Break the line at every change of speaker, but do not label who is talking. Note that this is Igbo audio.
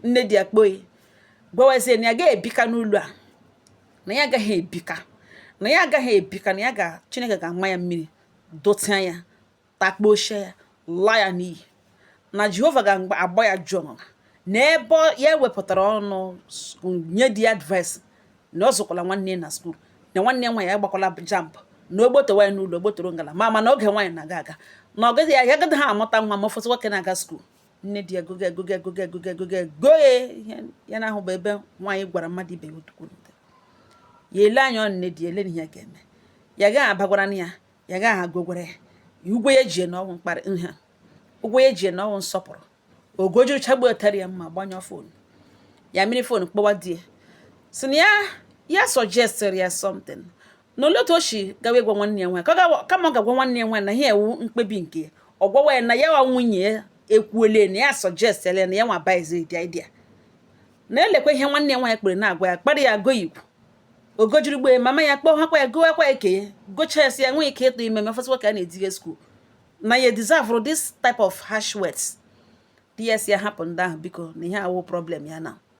Nne di ya kpoi gwawazie na ya ga-ebika n'ụlọ a, na ya agaghị ebika, na ya agaghị ebika, na ya ga Chineke ga-ama ya mmiri, dụtịa ya, takpochie ya, laa ya n'iyi, na Jehova ga-agba ya jụọ ọnụma na ebe ya wepụtara ọnụ nye di ya advice na ọ zụkwala nwanne ya na school, na nwanne ya nwaanyị agbakwala JAMB, na ogboto nwaanyị n'ụlọ ogbotoro ngala ma mana oge nwaanyị na-aga aga na ọ gaghị ya agaghị ha amụta nwa ma ọfọsị nwoke na-aga school. Nne di ya goge goge goge goge goge goye ihe ya na-ahụ bụ ebe nwaanyị gwara mmadụ ibe ya otukwuru ya ele anya ọ nne di ya ele ihe ya ga-eme, ya gaghị abagwara ya, ya gaghị agogwara ya ụgwọ ya ji na ọnwụ mkparị nha, ụgwọ ya ji na ọnwụ nsọpụrụ. Ogojuruchagbu tere ya mma, gbanyụọ phone ya, mmiri phone, kpọwa di ya, si na ya ya suggestịrị ya something, na olee otu o si gawa ịgwa nwanne ya nwaanyị kama ọ ga-agwa nwanne ya nwaanyị na ihe ewu mkpebi nke ya, ọ gwawa ya na ya nwa nwunye ya ekwuole na ya suggest ya na ya nwa buys the idea, na elekwa ihe nwanne ya nwaanyị kpere na-agwa ya, kparị ya, go igwu ogojurugbe mama ya kpọọ hakwa ya gowakwa ya ke gocha ya, si ya nwee ike ịtụ ime mefọsịkwa ka a na-etinye school, na ya deserve this type of harsh words. Di ya si ya hapụ ndị ahụ biko, na ihe awụ problem ya na